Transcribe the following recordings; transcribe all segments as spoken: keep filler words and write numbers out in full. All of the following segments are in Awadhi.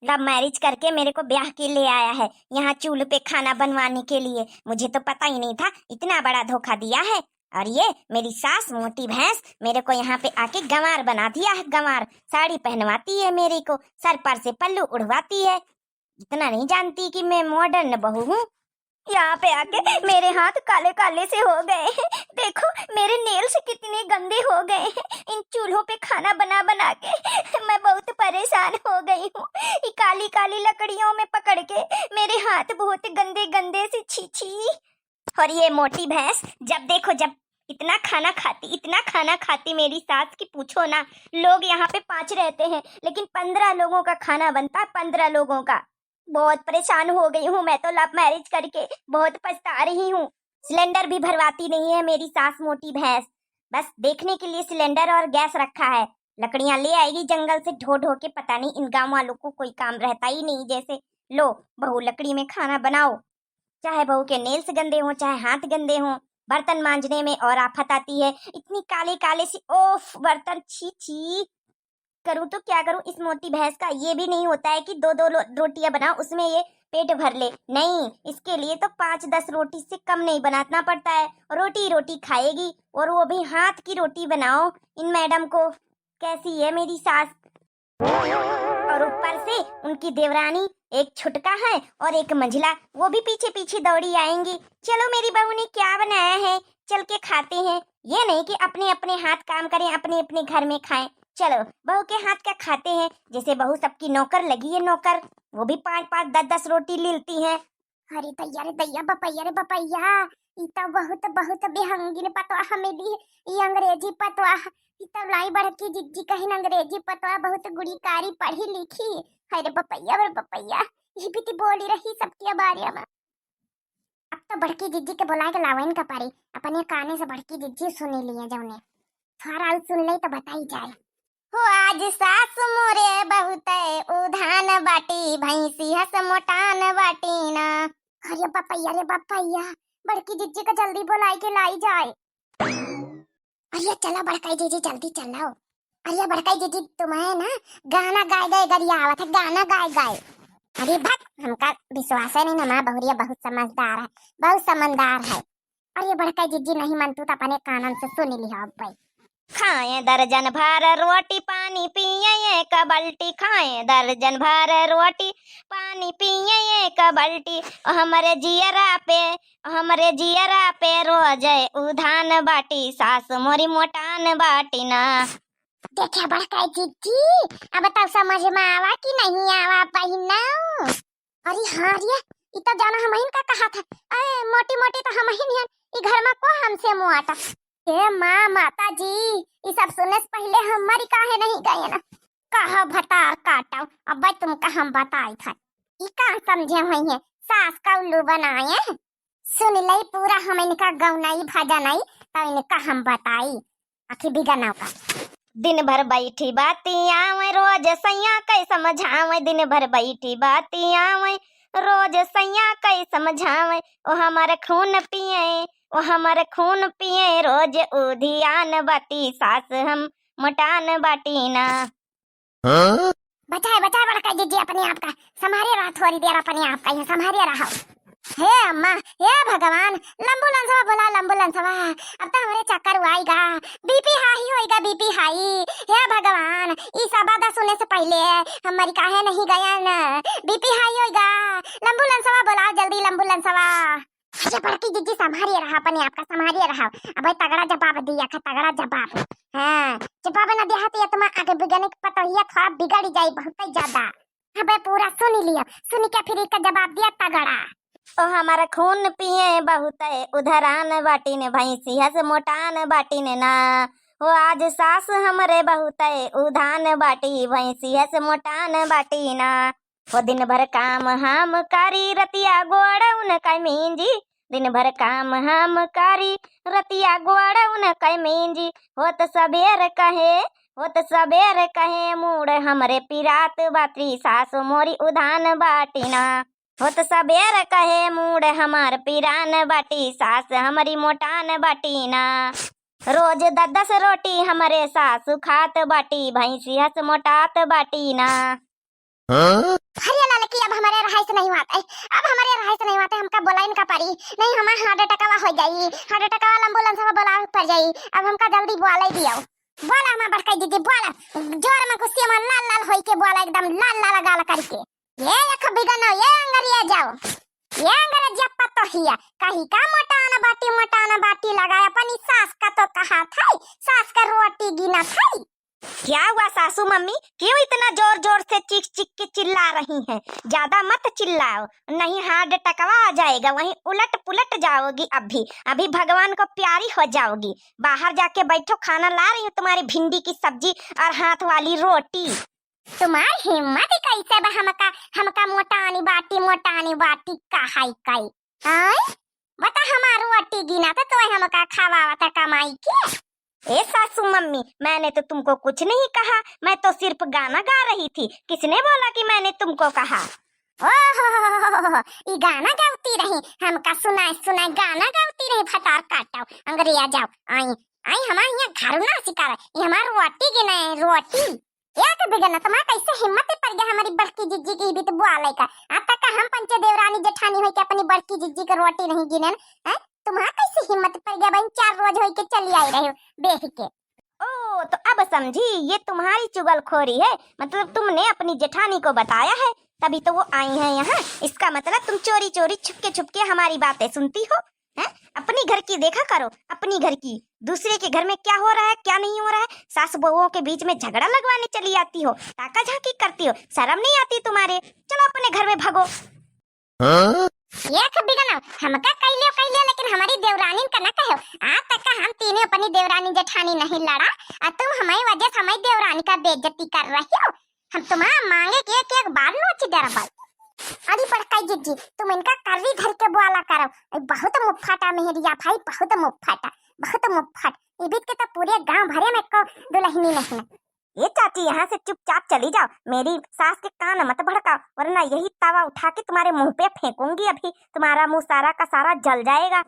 लव मैरिज करके मेरे को ब्याह के ले आया है यहाँ चूल्हे पे खाना बनवाने के लिए। मुझे तो पता ही नहीं था, इतना बड़ा धोखा दिया है। और ये मेरी सास मोटी भैंस मेरे को यहाँ पे आके गंवार बना दिया है, गंवार। साड़ी पहनवाती है मेरे को, सर पर से पल्लू उड़वाती है। इतना नहीं जानती कि मैं मॉडर्न बहू हूँ। यहाँ पे आके मेरे हाथ काले काले से हो गए हैं। देखो, मेरे नेल्स कितने गंदे हो गए हैं इन चूल्हों पे खाना बना बना के। मैं बहुत परेशान हो गई हूँ। ये काली काली लकड़ियों में पकड़ के मेरे हाथ बहुत गंदे गंदे से, छी छी। और ये मोटी भैंस, जब देखो जब इतना खाना खाती, इतना खाना खाती मेरी सास कि पूछो ना। लोग यहाँ पे पाँच रहते हैं, लेकिन पन्द्रह लोगों का खाना बनता है, पन्द्रह लोगों का। बहुत परेशान हो गई हूँ मैं तो लव मैरिज करके, बहुत पछता रही हूँ। सिलेंडर भी भरवाती नहीं है मेरी सास मोटी भैंस, बस देखने के लिए सिलेंडर और गैस रखा है। लकड़ियाँ ले आएगी जंगल से ढो ढो के, पता नहीं इन गाँव वालों को कोई काम रहता ही नहीं। जैसे लो बहू, लकड़ी में खाना बनाओ, चाहे बहू के नेल्स गंदे हों, चाहे हाथ गंदे हों, बर्तन मांजने में और आफत आती है। इतनी काले काले सी, ओफ, बर्तन, छी छी। करूँ तो क्या करूँ इस मोटी भैंस का? ये भी नहीं होता है कि दो दो लो-, रोटियां बनाओ, उसमें ये पेट भर ले, नहीं, इसके लिए तो पाँच दस रोटी से कम नहीं बनाना पड़ता है। रोटी रोटी खाएगी, और वो भी हाथ की रोटी बनाओ। इन मैडम को, कैसी है मेरी सास। और ऊपर से उनकी देवरानी, एक छुटका है और एक मंझला, वो भी पीछे पीछे दौड़ी आएंगी। चलो मेरी बहू ने क्या बनाया है, चल के खाते हैं। ये नहीं कि अपने अपने हाथ काम करें, अपने अपने घर में खाएं। चलो बहू के हाथ का खाते हैं। जैसे बहू सबकी नौकर लगी है, नौकर, वो भी पाँच पाँच दस दस रोटी लीलती है। अरे दैया रे दैया, बपैया रे बपैया, ई त बहुत, बहुत बेहंगिन पतवा हमें दी, ई अंग्रेजी पतवा, ई त लाई बड़की जिज्जी कहिन अंग्रेजी पतवा बहुत गुणकारी पढ़ी लिखी। अरे बपैया रे बपैया, ई भी ती बोली रही सबके बारे में। अब तो बड़की जिज्जी के बुलाए के लावन का पारी, अपने काने से बड़की जिज्जी सुनी लिए जौने। थोड़ा और सुन ले तो बताई जाए। हो आज सास मोरे बहुते उधान बाटी, भैंसी हस मोटान बाटी ना। अरे बपैया रे बपैया, बड़की जिज्जी का जल्दी बुलाई के लाई जाए। अरे चला बड़काई जिज्जी, जल्दी चलाओ। अरे बड़काई जिज्जी, तुम्हें ना गाना गाए गाए गरिया आवत है, गाना गाए गाए। अरे भक, हमका विश्वास है नहीं ना, माँ बहुरिया बहुत समझदार है, बहुत समझदार है। अरे बड़काई जिज्जी, नहीं मन तू तो अपने कानन से सुन लिहा अब भाई। खाए दर्जन भर रोटी, पानी पिए एक बाल्टी, खाए दर्जन भर रोटी, पानी पिए एक बाल्टी। ओ हमरे जियरा पे, ओ हमरे जियरा पे रोज उधान बाटी, सास मोरी मोटान बाटी ना। देखे बड़काई जिज्जी, अब तब समझ में आवा कि नहीं आवा बहिना? अरे हाँ रे, ई तो जाना हमहिन का कहा था। अरे मोटी मोटी तो हमहिन हन, ई घर में को हमसे मोटा। हे माँ, माता जी, ई सब सुने से पहले हमारी काहे नहीं गए ना? कहो भतार काटो, अब तुमका हम बताई था। ई का समझे हुई है, सास का उल्लू बनाए। सुन ले पूरा हम इनका गौनाई भजनाई, तो इनका हम बताई। आखिर बिगनाव का। दिन भर बैठी बाती आवे, रोज सैया कै समझावे, दिन भर बैठी बाती आवे, रोज सैया कै समझावे। ओ हमार खून पिए, ओ हमार खून पिए, रोज उधियान बाटी, सास हम मोटान बाटी ना। हाँ? बचाए, बचाए बड़का जिज्जी अपने आप का, संभारे रहा थोड़ी देर अपने आप का, यहाँ संभारे रहा। हे अम्मा, हे भगवान, लंबू लंसवा बोला, लंबू लंसवा, अब तो हमरे चक्कर आएगा, बीपी हाई होएगा, बीपी हाई। हे भगवान, ई सब बात सुने से पहले हमारी काहे नहीं गया न, बीपी हाई होएगा। लंबू लंसवा बोला जल्दी, लंबू लंसवा। अरे बड़की जिज्जी, संभारिए रहा अपने आप का, संभारिए रहा। अबे तगड़ा जवाब दिया था, तगड़ा जवाब। हाँ, जवाब न दिया तो ये तुम्हारा आगे बिगड़ने की पतोहिया थोड़ा बिगड़ ही जाई बहुत ही ज्यादा। अबे पूरा सुन ही लिया, सुन के फिर इसका जवाब दिया तगड़ा। ओ हमारा खून पिए बहुत है, उधरान बाटी ने भैंसिया से मोटान बाटी ने ना। हो आज सास हमरे बहुत है, उधान बाटी भैंसिया से मोटान बाटी ना। हो दिन भर काम हम करी, रतिया गोड़ उनकै मेंजी। दिन भर काम हम करी, रतिया गोड़ उनकै मेंजी। होत सबेर कहे, होत सबेर कहे, मूड़ हमरे पिरात बाटी, सासु मोरी उधान बाटी ना। होत सबेर कहे, मूड़ हमार पिरान बाटी, सास हमरी मोटान बाटी ना। रोज दस दस रोटी हमरे सासु खात बाटी, भैंसिया से मोटात बाटी ना। हाँ? रहाइस नहीं होत है, अब हमरे रहाइस नहीं होत है, हमका बोलाइन का परी, नहीं हमार heart attack वा होइ जाई, heart attack वाला ambulance वा बोलावे के पड़ जाई। अब हमका जल्दी बोलाई दियो, बोला हमार बड़का दीदी, बोला, जोर में गुस्से में लाल लाल होई के बोला, एकदम लाल लाल गाल करके। ये एक बिगनो, ये अंगरिया जाओ, ये अंग्रेजिया पतोहिया, कही का मोटान बाटी, मोटान बाटी लगाए, अपनी सास का तो कहा था, सास का रोटी गिना था। क्या हुआ सासू मम्मी, क्यों इतना जोर जोर से चीख चीख के चिल्ला रही हैं? ज्यादा मत चिल्लाओ, नहीं heart attack वा आ जाएगा, वहीं उलट पुलट जाओगी। अभी अभी भगवान को प्यारी हो जाओगी। बाहर जाके बैठो, खाना ला रही हूँ, तुम्हारी भिंडी की सब्जी और हाथ वाली रोटी। तुम्हार हिम्मत कैसे बा हमका, हमका मोटानी बाटी, मोटानी बाटी कहाई कई? आय? बता, हमार रोटी गिना तो तू हमका खवावत है कमाई के। ए सासू मम्मी, मैंने तो तुमको कुछ नहीं कहा, मैं तो सिर्फ गाना गा रही थी। किसने बोला कि मैंने तुमको कहा? ओहो, ई गाना गावती रही, हमका सुनाए सुनाए गाना गावती रही, फटार काटो, अंगरिया जाओ, आई, आई हमार यहाँ घर ना सिकावे, ई हमार रोटी गिने, रोटी। एक बिगन, तुम्हार कैसे हिम्मत पड़ गया हमारी बड़की जिज्जी की बीत बोले का? आज तक हम पंचे देवरानी जेठानी होई के अपनी बड़की जिज्जी के रोटी नहीं गिनेन, हैं? तुम्हार कैसे हिम्मत पड़ गया बहन, चार रोज होई के चली आई रहे हो बेह के। ओ, तो अब समझी, ये तुम्हारी चुगलखोरी है, मतलब तुमने अपनी जेठानी को बताया है, तभी तो वो आई हैं यहाँ। इसका मतलब तुम चोरी चोरी, छुपके छुपके हमारी बातें सुनती हो, हैं? अपनी घर की देखा करो, अपनी घर की। दूसरे के घर में क्या हो रहा है, क्या नहीं हो रहा है, सास बहुओं के बीच में झगड़ा लगवाने चली आती हो, ताका झांकी करती हो, शर्म नहीं आती तुम्हारे? चलो अपने घर में भागो। हाँ? एक बिगन, हमका कह लियो, कह लियो, लेकिन हमारी देवरानी का न कहो। आज तक का हम तीनों अपनी देवरानी जेठानी नहीं लड़ा, और तुम हमारी वजह से हमारी देवरानी का बेइज्जती कर रही हो। हम तुम्हारा मांगे के एक एक बार नोच डरबल। अरे बड़का जिज्जी, तुम इनका कर्री धर के बोला करो। ए, बहुत मुफ्फटा मेहरिया भाई, बहुत मुफ्फटा, बहुत मुफ्फट। इबित के तो पूरे गांव भरे में को दुल्हनी नहीं। ये चाची, यहाँ से चुपचाप चली जाओ, मेरी सास के कान मत भड़काओ, वरना यही तवा उठा के तुम्हारे मुंह पे फेंकूंगी। अभी तुम्हारा मुंह सारा का सारा जल जाएगा।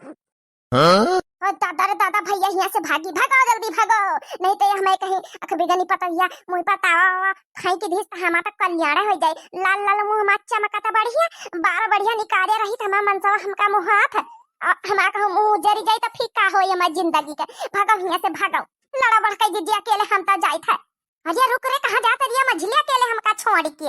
हाँ? ओ दादा रे दादा, भैया यहाँ से भागी, भागो, जल्दी भागो, नहीं तो ये हमें कहीं अखबिगनी पतोहिया मुंह पर तावा वावा फेंक दीस तो हमारा तो कल्याण हो जाए। लाल लाल मुंह हमार चमकता बढ़िया, बार बढ़िया निकाले रही तो हमार मनसवा हमका मुहात है। आ, हमार कहूँ मुंह उजरी जाए तो फिर का होई हमार जिंदगी के। भागो यहाँ से, भागो। लड़ा बड़का जिज्जी, अकेले हम तो जाइत है। अरे रुक रे, कहाँ जात रिया मझली अकेले हमका छोड़ के?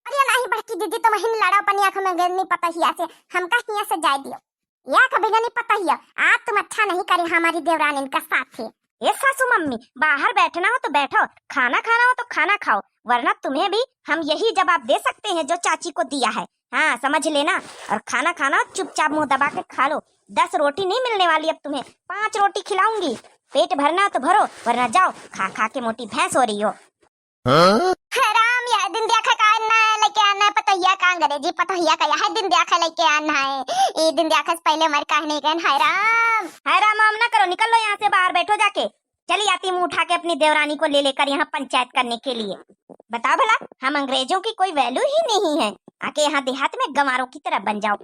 अरे नहीं बड़की दीदी, तुम हिन लड़ा अपनी आँख में गिरनी पतहिया से, हमका हिया से जाए दियो। या कभी नहीं पतहिया, आज तुम अच्छा नहीं करे हमारी देवरानिन का साथ है। ए सासू मम्मी, बाहर बैठना हो तो बैठो, खाना खाना हो तो खाना खाओ, वरना तुम्हें भी हम यही जवाब दे सकते हैं जो चाची को दिया है। हाँ, समझ लेना। और खाना खाना हो, चुपचाप मुंह दबा के खा लो। दस रोटी नहीं मिलने वाली अब तुम्हें, पांच रोटी खिलाऊंगी। पेट भरना हो तो भरो, वरना जाओ, खा खा के मोटी भैंस हो रही हो। हाँ? हाय राम, यह दिन देखा का अन्ना है, लेके आना है पतोहिया का, अंग्रेजी पतोहिया का यह दिन देखा लेके आना है। ये दिन देखा से पहले मर काहे नहीं गए, हाय राम। हाय राम वाम ना करो, निकल लो यहाँ से बाहर, बैठो जाके। चली आती मुंह उठा के अपनी देवरानी को ले लेकर यहाँ पंचायत करने के लिए। बताओ भला, हम अंग्रेजों की कोई value ही नहीं है, आके यहाँ देहात में गंवारों की तरह बन जाओ।